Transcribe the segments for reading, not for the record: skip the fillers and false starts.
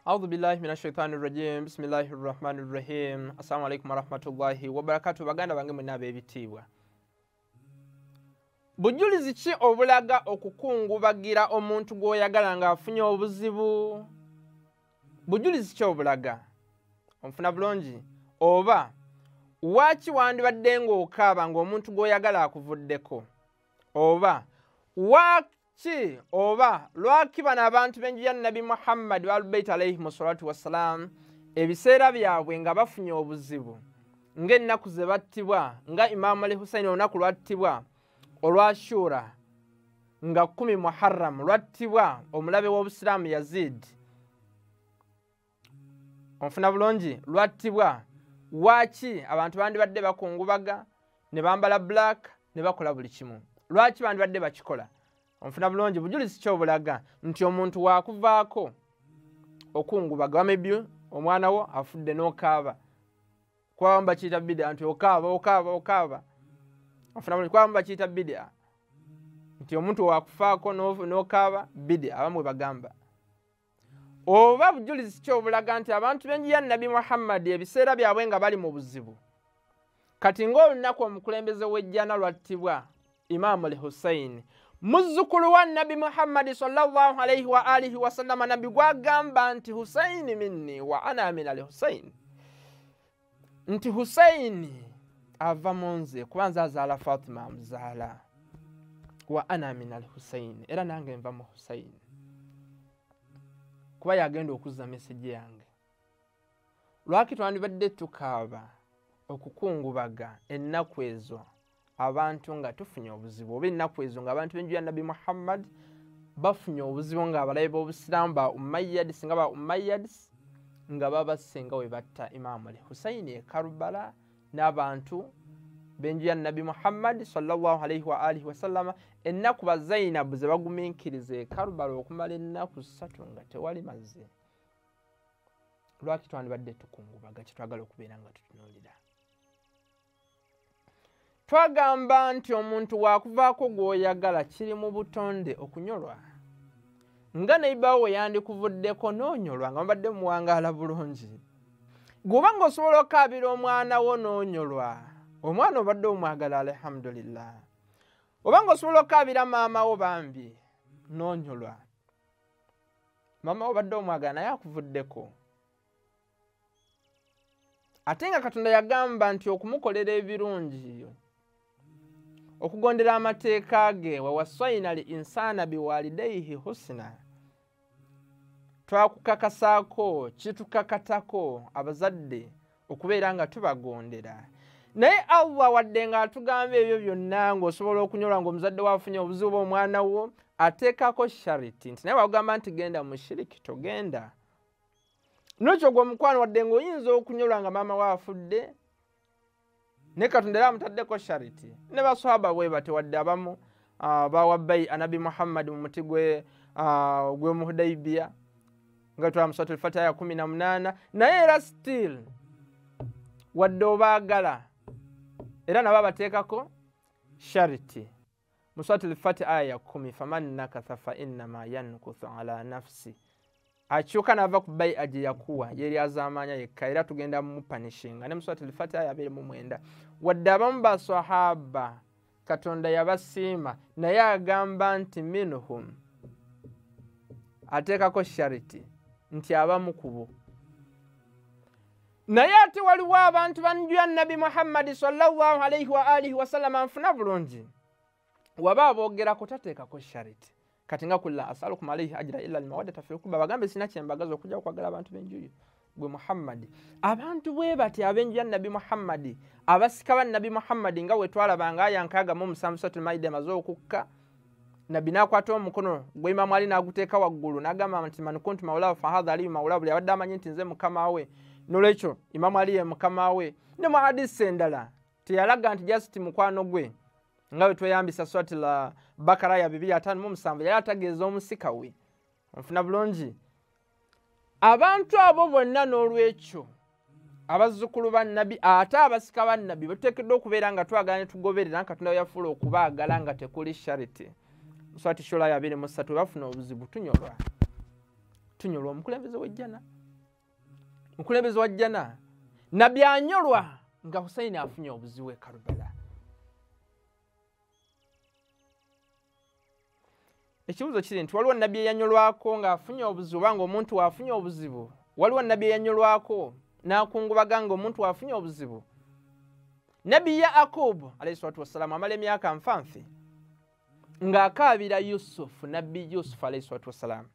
A'udhu billahi minash shaitani rajim. Bismillahir rahmanir rahim. Assalamu alaikum warahmatullahi wabarakatuh. Baganda bange mwenna ab'ebitiibwa. Bujulizi ki obulaga okukungubagira omuntu gw'oyagala ng'afunye obuzibu? Bujulizi ki obulaga? Onfuna bulungi? Oba waaki wandibadde ng'okaaba ng'omuntu gw'oyagala akuvuddeko? Oba waaki oba lwaki bano abantu b'enju ya Nabbi Muhammad wa Ahlul-Bayt alayhimu salatu wassalam ebiseera byabwe nga bafunye obuzibu ng'ennaku ze battibwa, nga Imaamu Ali Hussein olunaku lwattibwa olwa Shura nga 10 Muharram lwattibwa omulabe w'Obusiraamu Yazid. Onfuna bulungi? Lwattibwa. Waaki abantu bandibadde bakungubaga ne bambala black ne bakola buli kimu? Lwaki bandibadde bakikola? Onfuna bulungi? Bujulizi ki obulaga nti omuntu wakuvaako okungubaga? Maybe omwana wo afudde n'okaaba, kuba bakiyita bid'a nti okaaba okaaba okaaba. Onfuna bulungi? Kuba bakiyita bid'a nti omuntu wakufaako n'okaaba bid'a, abamu bagamba. Oba bujulizi ki obulaga nti abantu b'enju ya Nabbi Muhammad ebiseera byabwe nga bali mu buzibu, kati ng'olunaku omukulembeze w'ejjana lwattibwa Imaamu al-Hussein, muzzukulu wa Nabbi Muhammad sallallahu alayhi wa alihi wasallama, Nabbi gwagamba nti Hussein minni wa ana min al-Hussein, nti Hussein ava mu nze kuba nze azaala Fatima amuzaala, wa ana min al-Hussein, era nange nva mu Hussein, kuba yagenda okuzza meseji yange. Lwaki twandibadde tukaaba okukungubaga ennaku ezo abantu nga tufunye obuzibu, oba ennaku ezo nga abantu b'enju ya Nabbi Muhammad bafunye obuzibu nga abalabe b'Obusiraamu ba Umayyads, nga ba Umayyads nga babasenga we batta Imaamu al-Hussein e Karbala n'abantu b'enju ya Nabbi Muhammad sallallahu alayhi wa alihi wasallama, ennaku ba Zainab ze bagumiikiriza e Karbala okumala ennaku 3 nga tewali mazzi. Lwaki twandibadde tukungubaga? Kyetwagala okubeera nga tutunuulira. Twagamba nti omuntu wakuvaako gw'oyagala kiri mu butonde okunyolwa, nga neighbor we yandikuvuddeko n'onyolwa nga mubadde muwangaala bulungi. Bw'oba ng'osobola okaabira omwana wo n'onyolwa, omwana obadde omwagala, alhamdulillah. Oba ng'osobola okaabira maama wo bambi n'onyolwa, maama wo obadde omwagala naye akuvuddeko. Ate nga Katonda yagamba nti okumukolera ebirungi, okugondera amateeka ge, wawasayina li insana biwalidayhi husna, twakukakasaako kitukakatako abazadde okubeera nga tubagondera. Naye Allah wadde ng'atugamba ebyo byonna ng'osobola okunyolwa ng'omuzadde wafunye obuzibu omwana wo, ateekako shariti nti naye wagamba nti genda mu shiriki togenda. N'ekyo gwe omukwano wadde ng'oyinza okunyolwa nga maama we afudde, ne Katonda era amutaddeko shariti. Ne baswahaba bwe batyo, wadde abamu bawa bayi Nabbi Muhammad mu muti gwe mu Hudaybiya nga twala mu Suratul Fatiha ya 18, naye era still wadde obaagala era nabo abateekako shariti. Mu Suratul Fatiha ya 10, faman nakatha fa innama yankuthu ala nafsi, akyuka n'ava ku bayi gye yakuwa yeri azaamanya yekka, era tugenda mumupanishinga. Ne mu Suratul Fatiha ya 29, wadde abamu baswahaba Katonda yabasiima, naye agamba nti minhum, ateekako shariti nti abamu ku bo. Naye ate waliwo abantu b'enju ya Nabbi Muhammad sallallahu alayhi wa alihi wasallama, nfuna bulungi, waba aboogerako tateekako shariti. Kati nga kulla asalukum alayhi ajra illa almawaddata fil qurba, bagambe sina kyembagaza okujja okwagala abantu b'enju yo gwe Muhammad. Abantu bwe bati ab'enju ya Nabbi Muhammad, abasika ba Nabbi Muhammad nga we twalabanga aya 67 Suratul Maida emaze okukka, Nabbi n'akwata omukono gwe Imaamu Ali n'aguteeka waggulu n'agamba nti man kuntu mawlaahu fa hadha aliyu mawlaahu, buli abadde amanyi nti nze mukama we, n'olwekyo Imaamu Ali ye mukama we. Ne mu hadisi endala teyalaga nti just mukwano gwe nga bwe tweyambisa Suratul Bakara ya 257, yali ategeeza omusika we. Onfuna bulungi? Abantu abo bonna n'olwekyo abazzukulu ba Nabbi ate abasika ba Nabbi bateekeddwa okubeera nga twagala ne tugoberera Katonda yafuula okubaagala nga tekuli shariti. Surati Shura ya 23, bafuna obuzibu tunyolwa, tunyolwa omukulembeze w'ejjana. Mukulembeze wa jjana. Nabbi anyolwa nga Hussein afunye obuzibu e Karubala. Ekibuuzo kiri nti waliwo nabbi eyanyolwako ng'afunye obuzibu oba ng'omuntu afunye obuzibu? Waliwo nabbi eyanyolwako n'akungubaga ng'omuntu afunye obuzibu? Nabbi Yakubu alayhi salatu wassalam amala emyaka nfanfe ng'akaabira Yusufu, nabbi Yusufu alayhi salatu wassalam.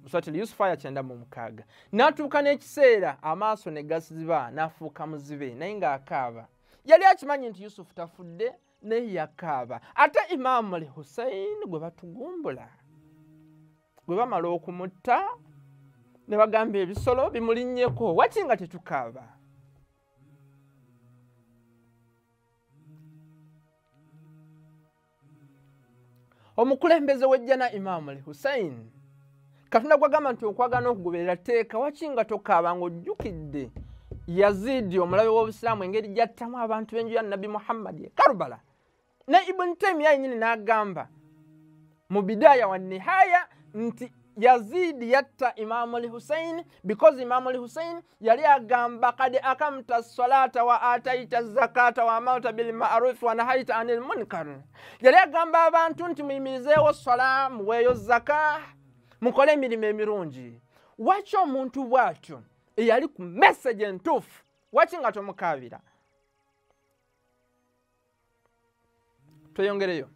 Muswati Yusufu aya 96. N'atuuka n'ekiseera amaaso ne gasiba n'afuuka muzibe naye ng'akaaba. Yali akimanyi nti Yusufu tafudde naye yakaaba. Ate Imaamu al-Hussein gwe batugumbula, gwe bamala okumutta ne bagamba ebisolo bimulinnyeko, waki nga tetukaaba? Omukulembeze w'ejjana Imaamu al-Hussein, Katonda gwagamba nti okwagala n'okugoberera tteeka, waki nga tokaaba ng'ojjukidde Yazidi omulabe w'Obusiraamu engeri gy'attamu abantu b'enju ya Nabbi Muhammad e Karubala? Ne Ibn Taymiyyah yennyini n'agamba mu Bidaya wa Nihaya nti Yazidi yatta Imaamu al-Hussein because Imaamu al-Hussein yali agamba qad akamta as-salata wa ataita az-zakata wa amarta bil ma'ruf wa nahaita anil munkar. Yali agamba abantu nti muyimirizeewo swala, muweeyo zaka, mukole emirimu emirungi. Waki omuntu bw'atyo eyali ku message entuufu, waki nga tomukaabira? Tweyongereyo.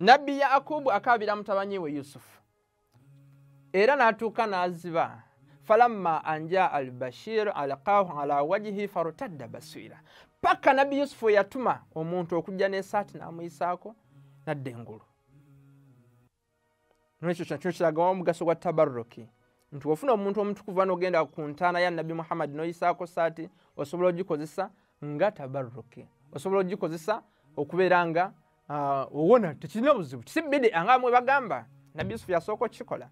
Nabbi Yakubu akaabira mutabani we Yusufu era n'atuuka n'aziba. Falamma anja al-bashir alqahu ala wajhi fartadda basira. Paka Nabbi Yusufu yatuma omuntu okujja n'essaati n'amuyisaako n'adda engulu. N'ekyo kyo kiraga omugaso gwa tabarruki, nti wofuna omuntu omutukuvu n'ogenda ku ntaana ya Nabbi Muhammad n'oyisaako saati, osobola ogikozesa nga tabarruki, osobola ogikozesa okubeera nga owona, tekirina buzibu, si bidi nga mwe bagamba. Nabbi Yusufu yasooka okukikola.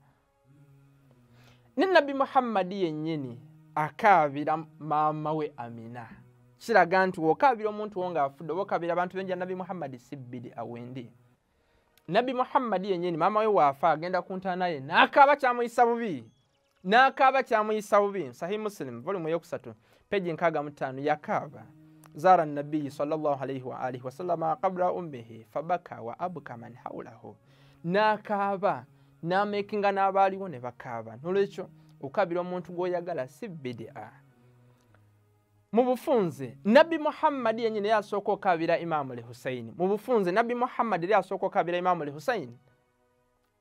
Ne Nabbi Muhammad yennyini akaabira maama we Amina. Kiraga nti w'okaabira omuntu wo ng'afudde oba okaabira abantu b'enju ya Nabbi Muhammad si bidi awendi. Nabbi Muhammad yennyini maama we waafa agenda ku ntaana ye n'akaaba kyamuyisa bubi, n'akaaba kyamuyisa bubi. Sahih Muslim volume 3 page 65 yakaaba. Zara nabbi sallallahu alayhi wa alihi wasallama qabla ummihi fabaka wa abka man hawlahu. N'akaaba n'amekinga n'abaaliwo ne bakaaba. N'olwekyo okaabira omuntu gw'oyagala si bid'a. Mu bufunze Nabbi Muhammad yennyini yasooka okaabira Imaamu al-Hussein. Mu bufunze Nabbi Muhammad yali asooka okaabira Imaamu al-Hussein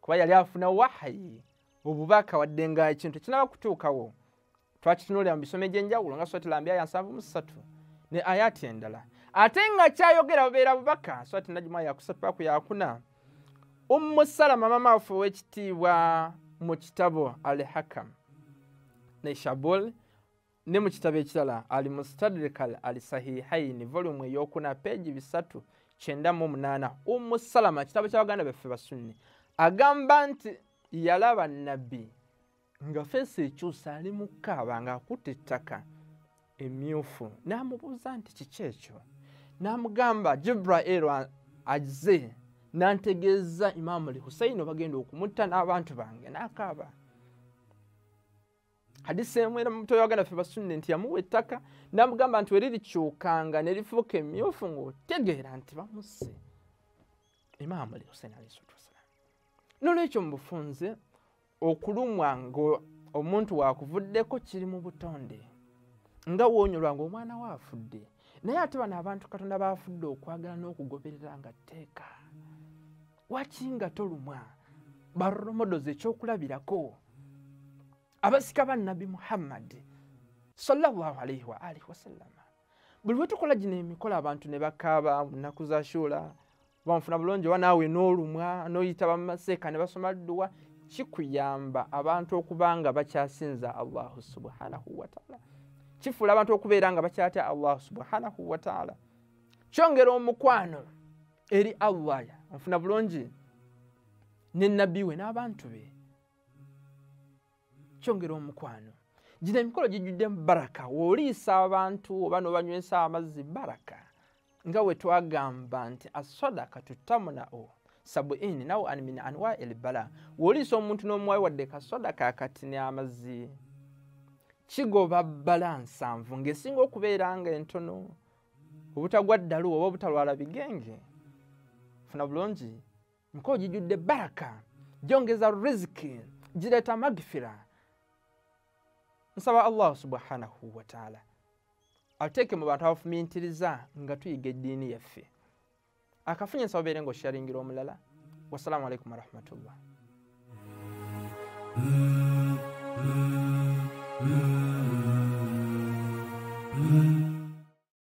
kuba yali afuna wahayi, obubaka, wadde nga ekintu kinaba kutuukawo. Twakitunuulira mu bisomo eby'enjawulo nga Surati Al-Anbiya ya 73 ne ayati endala. Ate nga kyayogera bubeera bubaka. Surati Najmu ya 3 paka ya 4. Ummu Salama mama waffe ow'ekitiibwa mu kitabo Al-Hakam ne Shabul ne mu kitabo ekirala Al-Mustadrak Al-Sahihain volume 4 page 398. Ummu Salama kitabo ky'abaganda baffe basunni agamba nti yalaba nabbi nga feesi ekyusa ali mu kkaaba ng'akutte ettaka emyufu, n'amubuuza nti kiki ekyo? N'amugamba Jibrail azze n'antegeeza Imaamu al-Hussein bagenda okumutta n'abantu bange, n'akaaba. Hadisi emu era muto w'abaganda ffe basunni nti yamuwa ettaka n'amugamba nti weririkyukanga ne lifuuka emyufu ng'otegeera nti bamusse Imaamu al-Hussein alayhi salatu wassalam. N'olwekyo mu bufunze okulumwa ng'omuntu wakuvuddeko kiri mu butonde, nga woonyolwa ng'omwana we afudde. Naye ate bano abantu Katonda baafudde okwagala n'okugoberera nga tteeka, waki nga tolumwa? Baromodozi ekyokulabirako abasika ba Nabbi Muhammad sallallahu alayhi wa alihi wasallam. Buli lwe tukola gino emikolo abantu ne bakaaba mu nnaku za Shura, banfuna bulungi oba naawe n'olumwa n'oyita bamaseeka ne basoma dduwa, kikuyamba abantu okuba nga bakyasinza Allahu subhanahu wa ta'ala. Kifuula abantu okubeera nga bakyatya Allah subhanahu wa ta'ala. Kyongera omukwano eri Allah, nfuna bulungi, ne nabbi we n'abantu be. Kyongera omukwano. Gino emikolo gijjuddemu baraka. W'oliisa abantu oba n'obanywesa amazzi baraka. Nga we twagamba nti as-sadaka tutamuna'u sabuini naw an min anwa'il bala. W'oliisa omuntu n'omuwayo wadde kasadaka akatini amazzi, Kigoba bbala 70 ng'esinga okubeera nga entono, obutagwa ddalu oba obutalwala bigenge. Funa bulungi, emikolo gijjudde baraka, gyongeza riziki, gireeta magfira. Nsaba Allah subhanahu wa ta'ala atuteeke mu bantu abafumiitiriza nga tuyiga eddiini yaffe. Akafunye nsaba obeere ng'osharingira omulala. Wassalamu alaikum warahmatullah.